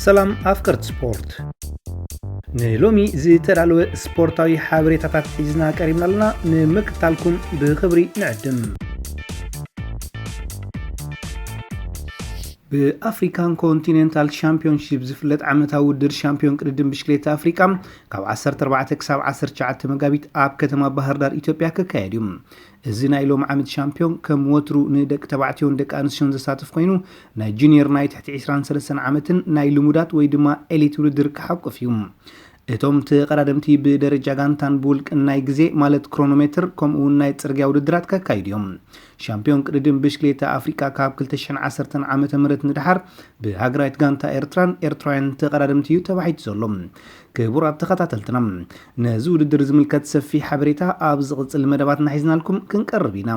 ሰላም ኣፍቀርቲ ስፖርት፣ ንሎሚ ዝተዳለወ ስፖርታዊ ሓበሬታታት ሒዝና ቀሪብና ኣለና። ንምክትታልኩም ብኽብሪ ንዕድም። ብኣፍሪካን ኮንቲኔንታል ሻምፒዮንሺፕ ዝፍለጥ ዓመታዊ ውድድር ሻምፒዮን ቅድድም ብሽክሌታ ኣፍሪቃ ካብ ዓሰርተ ኣርባዕተ ክሳብ ዓሰርተ ትሽዓተ መጋቢት ኣብ ከተማ ባህር ዳር ኢትዮጵያ ክካየድ እዩ። እዚ ናይ ሎም ዓመት ሻምፒዮን ከም ወትሩ ንደቂ ተባዕትዮን ደቂ ኣንስትዮን ዘሳትፍ ኮይኑ፣ ናይ ጁኒየር ናይ ትሕቲ ዕስራን ሰለስተን ዓመትን ናይ ልሙዳት ወይ ድማ ኤሊት ውድድር ክሓቁፍ እዩ። እቶም ተቐዳደምቲ ብደረጃ ጋንታን ብውልቅን ናይ ግዜ ማለት ክሮኖሜትር ከምኡ እውን ናይ ጽርግያ ውድድራት ከካይዱ እዮም። ሻምፒዮን ቅድድም ብሽክሌታ ኣፍሪቃ ካብ ክልተ ሽሕን ዓሰርተን ዓመተ ምህረት ንደሓር ብሃገራዊት ጋንታ ኤርትራን ኤርትራውያን ተቐዳደምቲ እዩ ተባሒቱ ዘሎ። ክቡራት ተኸታተልትና፣ ነዚ ውድድር ዝምልከት ሰፊሕ ሓበሬታ ኣብ ዝቕጽል መደባትና ሒዝናልኩም ክንቀርብ ኢና።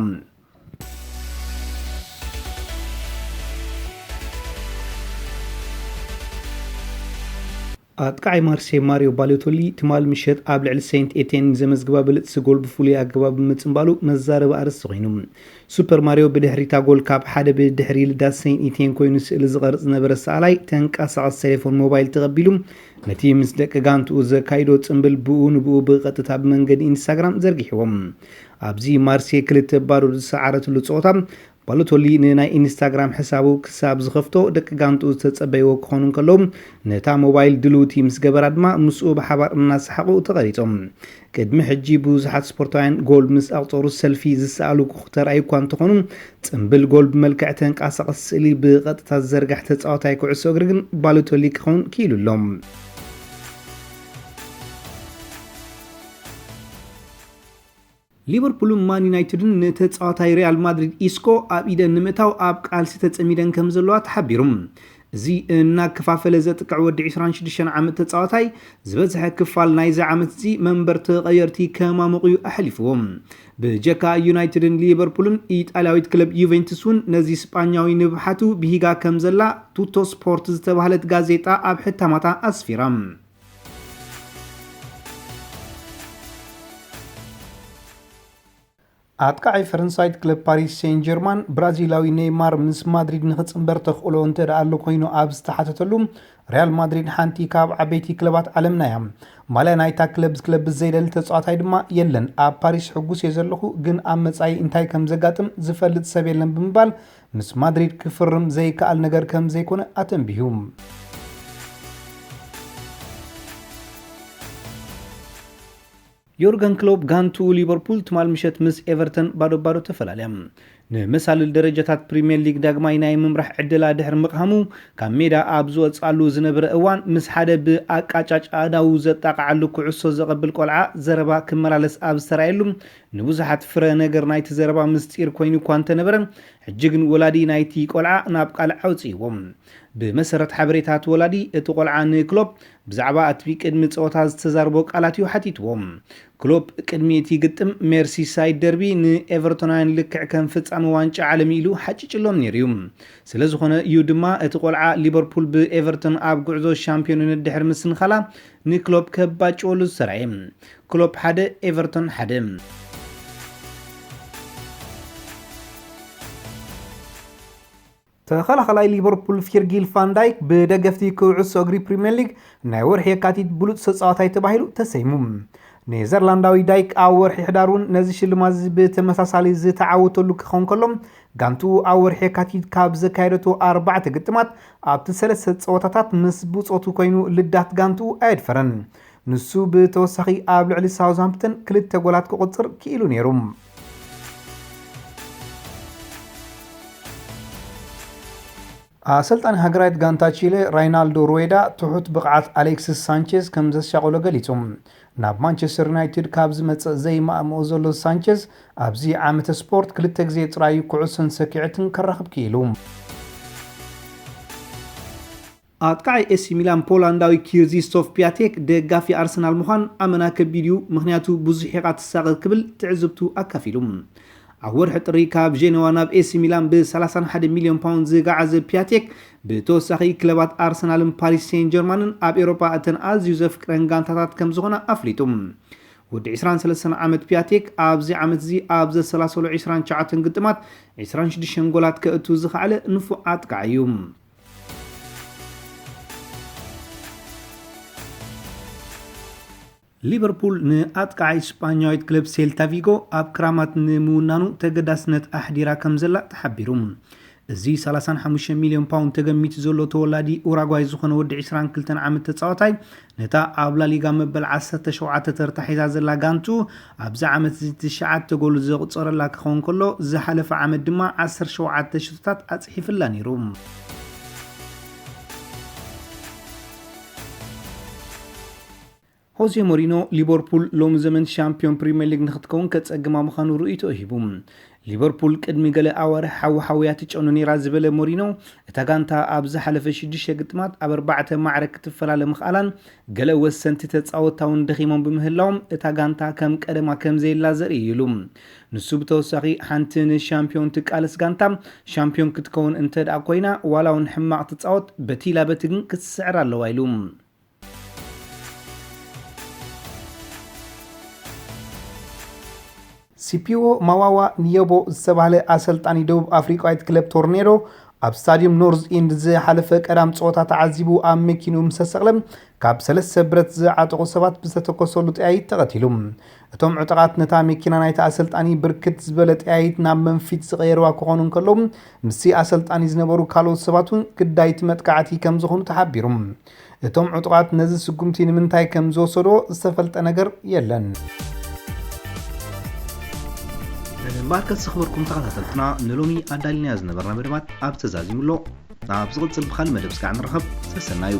ኣጥቃዓይ ማርሴ ማሪዮ ባሎቶሊ ትማል ምሸት ኣብ ልዕሊ ሴንት ኤቴን ዘመዝግባ ብልጽቲ ጎል ብፍሉይ ኣገባብ ብምጽንባሉ መዛረቢ ኣርእስቲ ኮይኑ። ሱፐር ማሪዮ ብድሕሪታ ጎል ካብ ሓደ ብድሕሪ ልዳት ሴንት ኢቴን ኮይኑ ስእሊ ዝቐርጽ ዝነበረ ሰኣላይ ተንቀሳቐሲ ቴሌፎን ሞባይል ተቐቢሉ ነቲ ምስ ደቂ ጋንትኡ ዘካይዶ ጽምብል ብኡ ንብኡ ብቐጥታ ብመንገዲ ኢንስታግራም ዘርጊሕዎ። ኣብዚ ማርሴ ክልተ ባዶ ዝሰዓረትሉ ጸወታ ባሎቶሊ ንናይ ኢንስታግራም ሕሳቡ ክሳብ ዝኸፍቶ ደቂ ጋንትኡ ዝተጸበይዎ ክኾኑ እንከለዉ ነታ ሞባይል ድልውቲ ምስ ገበራ ድማ ምስኡ ብሓባር እናሰሓቑ ተቐሪጾም። ቅድሚ ሕጂ ብዙሓት ስፖርታውያን ጎል ምስ ኣቑጸሩ ሰልፊ ዝሰኣሉ ክተራእዩ እኳ እንተኾኑ፣ ጽምብል ጎል ብመልክዕ ተንቀሳቐሲ ስእሊ ብቐጥታ ዝዘርጋሕ ተጻዋታይ ኩዕሶ እግሪ ግን ባሎቶሊ ክኸውን ክኢሉ ኣሎ። ሊቨርፑልን ማን ዩናይትድን ንተጻዋታይ ሪያል ማድሪድ ኢስኮ ኣብ ኢደን ንምእታው ኣብ ቃልሲ ተጸሚደን ከም ዘለዋ ተሓቢሩ። እዚ እናከፋፈለ ዘጥቅዕ ወዲ ዕስራን ሽዱሽተን ዓመት ተጻዋታይ ዝበዝሐ ክፋል ናይዚ ዓመት እዚ መንበር ተቐየርቲ ከማሙቑ እዩ ኣሕሊፍዎ። ብጀካ ዩናይትድን ሊቨርፑልን ኢጣልያዊት ክለብ ዩቬንቱስ እውን ነዚ ስጳኛዊ ንብሓቱ ብሂጋ ከም ዘላ ቱቶ ስፖርት ዝተባህለት ጋዜጣ ኣብ ሕታማታ ኣስፊራ። ኣጥቃዓይ ፈረንሳይት ክለብ ፓሪስ ሴን ጀርማን ብራዚላዊ ኔይማር ምስ ማድሪድ ንኽጽንበር ተኽእሎ እንተ ደኣ ኣሎ ኮይኑ ኣብ ዝተሓተተሉ፣ ሪያል ማድሪድ ሓንቲ ካብ ዓበይቲ ክለባት ዓለምና እያ። ማልያ ናይታ ክለብ ክለብ ዘይደሊ ተጻዋታይ ድማ የለን። ኣብ ፓሪስ ሕጉስ እየ ዘለኹ፣ ግን ኣብ መጻኢ እንታይ ከም ዘጋጥም ዝፈልጥ ሰብ የለን ብምባል ምስ ማድሪድ ክፍርም ዘይከኣል ነገር ከም ዘይኮነ ኣተንቢሁ። ዮርገን ክሎፕ ጋንትኡ ሊቨርፑል ትማል ምሸት ምስ ኤቨርተን ባዶ ባዶ ተፈላለያ። ንመሳልል ደረጃታት ፕሪምየር ሊግ ዳግማይ ናይ ምምራሕ ዕድላ ድሕሪ ምቕሃሙ፣ ካብ ሜዳ ኣብ ዝወጽኣሉ ዝነበረ እዋን ምስ ሓደ ብኣቃጫጭ ኣእዳዉ ዘጣቕዓሉ ኩዕሶ ዘቐብል ቆልዓ ዘረባ ክመላለስ ኣብ ዝተራእየሉ፣ ንብዙሓት ፍረ ነገር ናይቲ ዘረባ ምስጢር ኮይኑ እኳ እንተነበረ፣ ሕጂ ግን ወላዲ ናይቲ ቆልዓ ናብ ቃልዕ ኣውጽእዎም። ብመሰረት ሓበሬታ እቲ ወላዲ፣ እቲ ቆልዓ ንክሎፕ ብዛዕባ እቲ ቅድሚ ጸወታ ዝተዛርቦ ቃላት እዩ ሓቲትዎ። ክሎፕ ቅድሚ እቲ ግጥም ሜርሲሳይድ ደርቢ ንኤቨርቶናውያን ልክዕ ከም ፍጻመ ዋንጫ ዓለም ኢሉ ሓጭጭሎም ነይሩ እዩ። ስለ ዝኾነ እዩ ድማ እቲ ቆልዓ ሊቨርፑል ብኤቨርቶን ኣብ ጉዕዞ ሻምፒዮንነት ድሕሪ ምስንኻላ ንክሎፕ ከባጭወሉ ዝሰራየ። ክሎፕ ሓደ፣ ኤቨርቶን ሓደ። ተኸላኸላይ ሊቨርፑል ፊርጊል ፋን ዳይክ ብደገፍቲ ኩዕሶ እግሪ ፕሪምየር ሊግ ናይ ወርሒ የካቲት ብሉጽ ተጻዋታይ ተባሂሉ ተሰይሙ። ኔዘርላንዳዊ ዳይክ ኣብ ወርሒ ሕዳር እውን ነዚ ሽልማት እዚ ብተመሳሳሊ ዝተዓወተሉ ክኸውን ከሎ፣ ጋንትኡ ኣብ ወርሒ የካቲት ካብ ዘካየደቶ ኣርባዕተ ግጥማት ኣብቲ ሰለስተ ጸወታታት ምስ ብጾቱ ኮይኑ ልዳት ጋንትኡ ኣየድፈረን። ንሱ ብተወሳኺ ኣብ ልዕሊ ሳውዝሃምፕተን ክልተ ጎላት ክቑጽር ክኢሉ ነይሩ። ኣሰልጣኒ ሃገራዊት ጋንታ ቺለ ራይናልዶ ሩዌዳ ትሑት ብቕዓት ኣሌክሲስ ሳንቼዝ ከም ዘሻቐሎ ገሊጹ። ናብ ማንቸስተር ዩናይትድ ካብ ዝመጽእ ዘይማእምኦ ዘሎ ሳንቼዝ ኣብዚ ዓመተ ስፖርት ክልተ ግዜ ጥራይ ኩዕሶን ሰኪዐትን ከራኽብ ክኢሉ። ኣጥቃዓይ ኤሲ ሚላን ፖላንዳዊ ኪርዚስቶፍ ፒያቴክ ደጋፊ ኣርሰናል ምዃን ኣመና ከቢድ እዩ፣ ምኽንያቱ ብዙሕ ኢኻ ትሳቐ ክብል ትዕዝብቱ ኣካፊሉ። ኣብ ወርሒ ጥሪ ካብ ጄኔዋ ናብ ኤሲ ሚላን ብ ሰላሳን ሓደ ሚልዮን ፓውንድ ዝገዓዘ ፒያቴክ፣ ብተወሳኺ ክለባት ኣርሰናልን ፓሪስ ሴን ጀርማንን ኣብ ኤውሮጳ እተን ኣዝዩ ዘፍቅረን ጋንታታት ከም ዝኾና ኣፍሊጡ። ወዲ ዕስራን ሰለስተን ዓመት ፒያቴክ ኣብዚ ዓመት እዚ ኣብ ዘሰላሰሎ ዕስራን ትሽዓተን ግጥማት ዕስራን ሽዱሽተን ጎላት ከእቱ ዝኸኣለ ንፉዕ ኣጥቃዒ እዩ። ሊቨርፑል ንኣጥቃዓይ ስጳኛዊት ክለብ ሴልታ ቪጎ ኣብ ክራማት ንምውናኑ ተገዳስነት ኣሕዲራ ከም ዘላ ተሓቢሩ። እዚ ሰላሳን ሓሙሽተ ሚልዮን ፓውንድ ተገሚቱ ዘሎ ተወላዲ ኡራጓይ ዝኾነ ወዲ ዕስራን ክልተን ዓመት ተጻዋታይ፣ ነታ ኣብ ላሊጋ መበል ዓሰርተ ሸውዓተ ተርታ ሒዛ ዘላ ጋንቱ፣ ኣብዚ ዓመት እዚ ትሽዓተ ጎል ዘቑጸረላ ክኸውን ከሎ፣ ዝሓለፈ ዓመት ድማ ዓሰርተ ሸውዓተ ሽቶታት ኣጽሒፍላ ነይሩ። ሆዜ ሞሪኖ፣ ሊቨርፑል ሎሚ ዘመን ሻምፒዮን ፕሪምየር ሊግ ንክትከውን ከጸግማ ምዃኑ ርእይቶ ሂቡ። ሊቨርፑል ቅድሚ ገለ ኣዋርሕ ሓዊ ሓውያ ትጨኑ ነይራ ዝበለ ሞሪኖ፣ እታ ጋንታ ኣብ ዝሓለፈ ሽዱሽተ ግጥማት ኣብ ኣርባዕተ ማዕረ ክትፈላለ ምኽኣላን፣ ገለ ወሰንቲ ተጻወትታ እውን ደኺሞም ብምህላዎም፣ እታ ጋንታ ከም ቀደማ ከም ዘየላ ዘርኢ እዩ ኢሉ። ንሱ ብተወሳኺ፣ ሓንቲ ንሻምፒዮን ትቃለስ ጋንታ ሻምፒዮን ክትከውን እንተ ደኣ ኮይና፣ ዋላ እውን ሕማቕ ትጻወት፣ በቲ ላበቲ ግን ክትስዕር ኣለዋ ኢሉ። ሲፒዎ ማዋዋ ንዮቦ ዝተባህለ ኣሰልጣኒ ደቡብ ኣፍሪቃዊት ክለብ ቶርኔዶ፣ ኣብ ስታዲየም ኖርዝ ኢንድ ዝሓለፈ ቀዳም ጸወታ ተዓዚቡ ኣብ መኪንኡ ምስ ተሰቕለ፣ ካብ ሰለስተ ብረት ዝዓጠቑ ሰባት ብዝተተኮሰሉ ጠያይት ተቐቲሉ። እቶም ዕጡቓት ነታ መኪና ናይቲ ኣሰልጣኒ ብርክት ዝበለ ጠያይት ናብ መንፊት ዝቐየርዋ ክኾኑ እንከለዉ፣ ምስቲ ኣሰልጣኒ ዝነበሩ ካልኦት ሰባት እውን ግዳይቲ መጥቃዕቲ ከም ዝኾኑ ተሓቢሩ። እቶም ዕጡቓት ነዚ ስጉምቲ ንምንታይ ከም ዝወሰዶ ዝተፈልጠ ነገር የለን። ማርከስ ዝኽበርኩም ተኸታተልትና፣ ንሎሚ ኣዳሊናዮ ዝነበርና መደባት ኣብ ተዛዚሙ ኣሎ። ኣብ ዝቕጽል ብኻልእ መደብ ስጋዕ ንረኸብ። ሰሰናዩ።